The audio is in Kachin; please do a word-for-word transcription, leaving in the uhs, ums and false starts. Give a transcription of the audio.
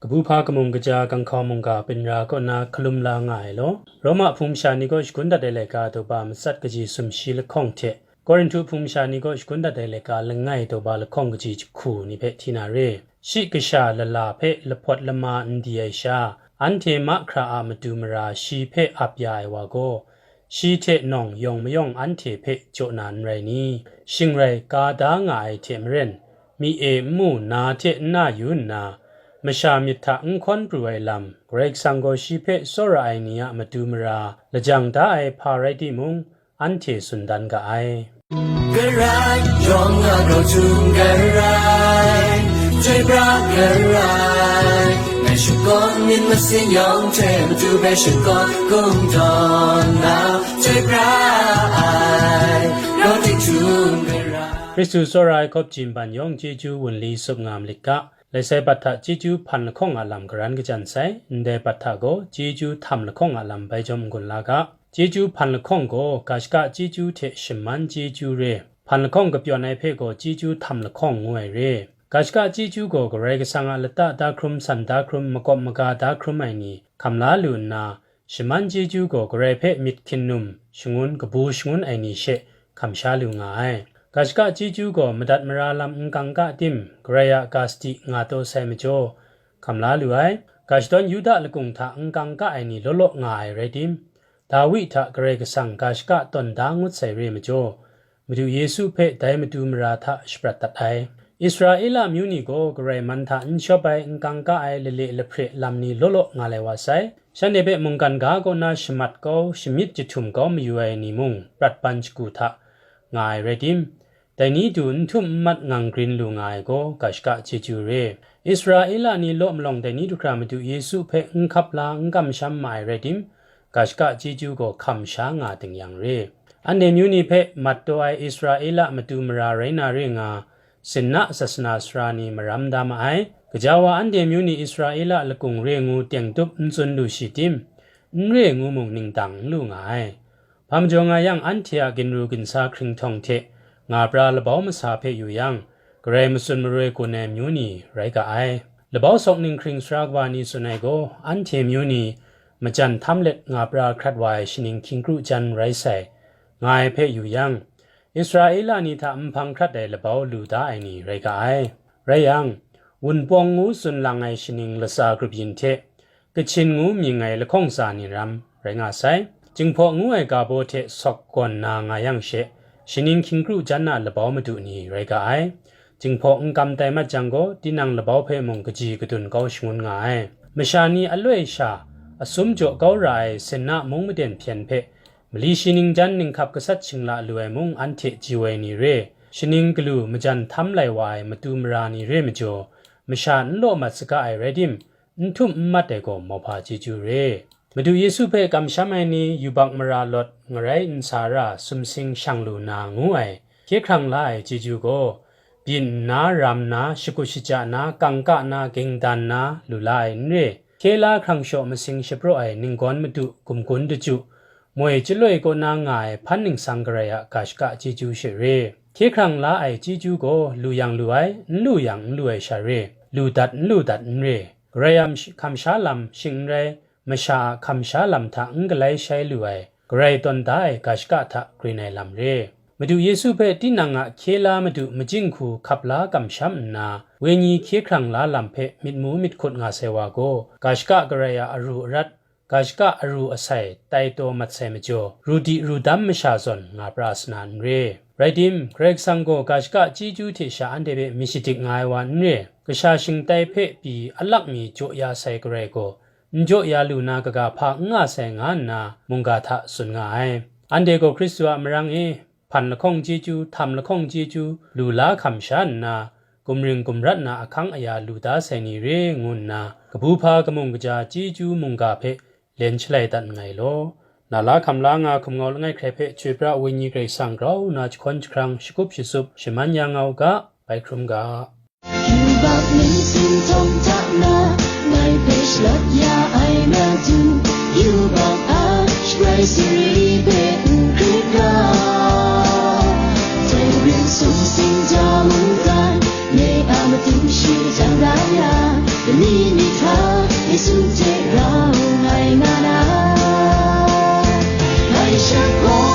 Buhpa kamung kaja ganghkau mungga binra kaw na hkalum la nga ai law, Roma hpung masha ni kaw shagun dat ai laika daw ba matsat kaji sumshi lahkawng hte, Korinhtu hpung masha ni kaw shagun dat ai laika langai daw ba lahkawng kaji jahku ni hpe hti na re. Shi kasha lala hpe lahpawt lama n di ai sha, anhte mahkra a matu mara shi hpe ap ya ai wa gaw, shi hte nawng yawng mayawng anhte hpe jaw na n rai ni? Shing rai, ka da nga ai hte maren, myi e n mu na hte n na yu nna, masha myit hta n hkawn pru ai lam, Karai Kasang gaw shi hpe tsawra ai ni a matu mara lajang da ai hpa rai timung, anhte tsun dan ga ai. Karai yawng a grau htum karai, chyoi pra karai, ngai shakawn myit masin yawng hte matu hpe shakawn kung tawn na, chyoi pra ai, grau tik htum karai. Hkristu tsawra ai hkawp jin ban yawng chyeju wunli tsup nga malit ga, lai sai bat hta chyeju hpan lahkawng a lam garan kajan sai, ndai bat hta gaw chyeju htam lahkawng a lam bai jawm n-gun la ga. Chyeju hpan lahkawng gaw ga shaka chyeju hte shaman chyeju re, hpan lahkawng kapyawn ai hpe gaw chyeju htam lahkawng ngu ai re. Ga shaka chyeju gaw Karai Kasang a lata da hkrum, san da hkrum, makawp maga da hkrum ai ni hkam la lu nna, shaman chyeju gaw Karai hpe myit hkingnum shangun, kabu shangun ai ni she hkam sha lu nga ai. Ga shaka chyeju gaw madat mara lam n kangka tim, Karai a ga sadi nga taw sai majaw, hkam la lu ai. Ga shadawn Yuda lakung hta n kangka ai ni law law nga ai rai tim, Dawi hta Karai Kasang ga shaka tawn da ngut sai re majaw, Madu Yesu hpe dai matu mara hta shaprat dat ai. Israela amyu ni gaw Karai man hta n shawp ai, n kangka ai lale lahpre lam ni law law nga lai wa sai. Shanhte hpe mungkan ga kaw na shamat kau, shamyit jahtum kau mayu ai ni mung prat ban shagu hta nga ai rai tim, dai ni du n htum n mat ngang grin lu nga ai gaw ga shaka chyeju re. Israela ni law malawng dai ni du hkra Madu Yesu hpe n hkap la, n kamsham ma ai rai tim, ga shaka chyeju gaw hkam sha nga ting yang re. Anhte amyu ni hpe mat taw ai Israela matu mara rai na re nga, sinna sasana sara ni maram da ma ai. Gaja wa anhte amyu ni Israela lakung re ngu teng tup n tsun lu shi tim, n re ngu mung ningdang n lu nga ai. Hpa majaw nga yang, anhte a ginru ginsa hkringhtawng hte nga pra labau masa hpe yu yang, Karai matsun maroi gun ai amyu ni rai ga ai. Labau sawk ninghkring sara kaba ni tsun ai gaw, anhte amyu ni majan htam let nga pra hkrat wa ai shaning hkying kru jan rai sai, nga ai hpe yu yang, Israela ni hta nhpang hkrat ai labau lu da ai ni rai ga ai. Rai yang, Wunpawng ngu tsun lang ai shaning latsa grup yin hte, Kachin ngu mying ai lahkawng tsa ni ram rai nga sai. Jinghpaw ngu ai ga baw hte sawk gawn na nga yang she, shaning hkying kru jan a labau madu ni rai ga ai. Jinghpaw n kam tai mat jang gaw, tinang labau hpe mung kaji kadun kau shangun nga ai. Masha ni aloi sha, asum jaw kau ra ai sinna mung maden hpyen hpe, mali shi ning jan ninghkap gasat shingla lu ai mung anhte ji woi ni re. Shaning galu majan htam lai wa ai matu mara ni re majaw, masha n law mat saga ai rai tim, n htum n mat ai gaw mauhpa chyeju re. Madu Yesu hpe kamsham ai ni yubak mara lawt ngarai nsa ra sumsing shang lu na ngu ai, hkye hkrang la ai chyeju gaw, byin nna, ram nna, shakut shaja na, kangka na, ging dan na, lu la ai n re. Hkye la hkrang shaw masing shapraw ai ninggawn madu gumgun daju, moi chyaloi kaw na nga ai hpan ningsang Karai a ga shaka chyeju she re. Hkye hkrang la ai chyeju gaw lu yang lu ai, n lu yang n lu ai sha re, lu dat n lu dat n re. Karai a mash-, hkam sha lam shing n rai, masha a hkam sha lam hta n galai shai lu ai, Karai tawn da ai ga shaka hta grin ai lam re. Madu Yesu hpe tinang a hkye la madu majing hku hkap la kamsham nna, wenyi hkye hkrang la lam hpe myit mu myit hkut nga sai wa gaw, ga shaka Karai a aru arat, ga shaka aru asai tai taw mat sai majaw, ru di ru dam masha zawn nga pra sa na n re. Rai tim, Karai Kasang gaw ga shaka chyeju hte sha anhte hpe mi shadik nga ai wa n re. Kasha shingtai hpe pyi alak mi jaw ya sai Karai gaw, n jaw ya lu na kaga hpa n nga sai nga nna mungga hta tsun nga ai. Anhte gaw Hkristu a marang e, hpan lahkawng chyeju, htam lahkawng chyeju, lu la hkam sha nna, gumring gumrat na ahkang aya lu da sai ni re ngu nna, kabu hpa kamung kaja chyeju mungga hpe len shalai dat nngai law. Na la hkam la nga hkum ngau langai hkrai hpe chyoi pra ai Wenyi Karai Kasang grau nna jahkawn jahkrang, shakut shatsup, shaman ya nga u ga, bai hkrum ga. Yubak myit sintawng hta na, ngai hpe shalat ya ai Madu, yubak a shabrai sari hpe n hkrit ga. Dai rin sumsing ja mungkan, nye a matu shi jang da ya, lani ni Yesu hte rau ngai nga na, ngai shakawn